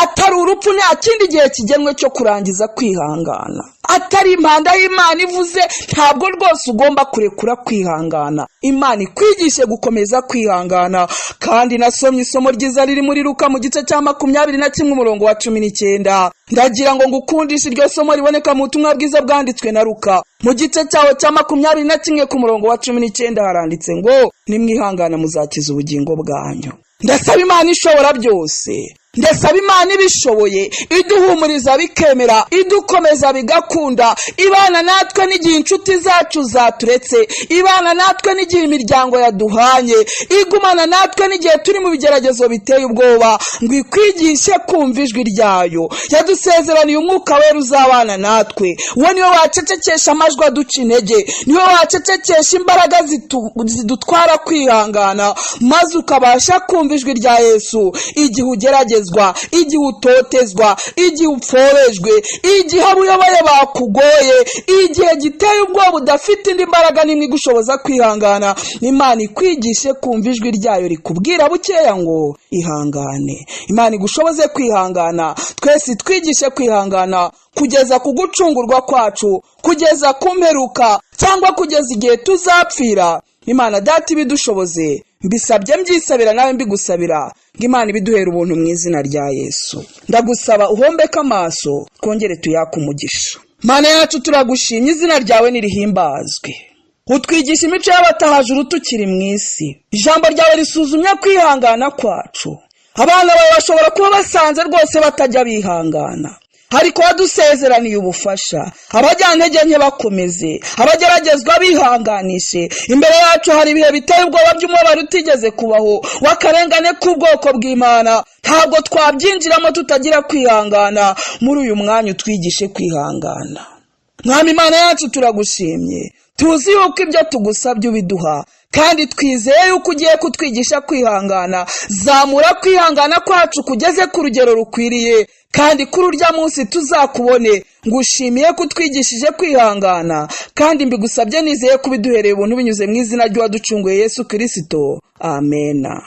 Atari urupfu, nta kindi gihe kigenwe cyo kurangiza kwihangana. Atari impanda y'Imana ivuze, ntabwo rwose ugomba kurekura kwihangana. Imana ikwigishe gukomeza kwihangana. Kandi nasomye isomo ryiza riri muri Luka mu gice cya 21 umurongo wa 19. Ndagira ngo ngukundishe iryo somo riboneka mu butumwa bwiza bwanditswe na Luka mu gice cyawo cya 21 ku murongo wa 19, haranditse ngo: "Nimwihangana muzakiza ubugingo bwanyu." Ndasaba Imana ishobora byose Ndasaba Imana ibishoboye, iduhumuriza bikemera, idukomeza bigakunda, ibana natwe n'igihe inshuti zacu zaturetse, ibana natwe n'igihe imiryango yaduhanye, igumana natwe n'igihe turi mu bigeragezo biteye ubwoba, ngo ikwigishe kumva ijwi ryayo. Yadusezeraniye umwuka wera uzabana natwe. Uwo niwe wacecekesha amajwi aduca intege, niwe wacecekesha imbaraga zidutwara kwihangana, maze ukabasha kumva ijwi rya Yesu igihe ugeragezwa, igihe utotezwa, igihe upforejwe, igihe abo uyoboye bakugoye, igihe giteye ubwoba udafite indi mbaraga n'imwe igushoboza kwihangana. Imana ikwigishe kumva ijwi ryayo rikubwira bukeya ngo ihangane. Imana igushoboze kwihangana, twese twigishe kwihangana kugeza ku gucungurwa kwacu, kugeza ku mperuka, cyangwa kugeza igihe tuzapfira. Imana Data ibidushoboze, mbisabye mbyisabira nawe mbigusabira, ngo Imana ibiduhere ubuntu mu izina rya Yesu. Ndagusaba uhombeke amaso, twongere tuyake umugisha. Mana yacu, turagushimye, izina ryawe nirihimbazwe. Utwigisha imico y'abatahajuru tukiri mu isi. Ijambo ryawe risuzumye kwihangana kwacu. Abana bawe bashobora kuba basanze rwose batajya bihangana, ariko wadusezeraniye ubufasha. Abajyantege nke bakomeze, abageragezwa bihanganishe. Imbere yacu hari ibihe biteye ubwoba by'umubabaro utigeze kubaho w'akarengane k'ubwoko bw'Imana. Ntabwo twabyinjiramo tutagira kwihangana. Muri uyu mwanya utwigishe kwihangana. Mwami Imana yacu, turagushimye. Tuzi yuko ibyo tugusabye ubiduha, kandi twizeye yuko ugiye kutwigisha kwihangana. Zamura kwihangana kwacu kugeze ku rugero rukwiriye, kandi kuri urya munsi tuzakubone. Ngushimiye ko utwigishije kwihangana, kandi mbigusabye nizeye ko ubiduhereye ubuntu binyuze mu izina ry'uwaducunguye Yesu Kirisito. Amena.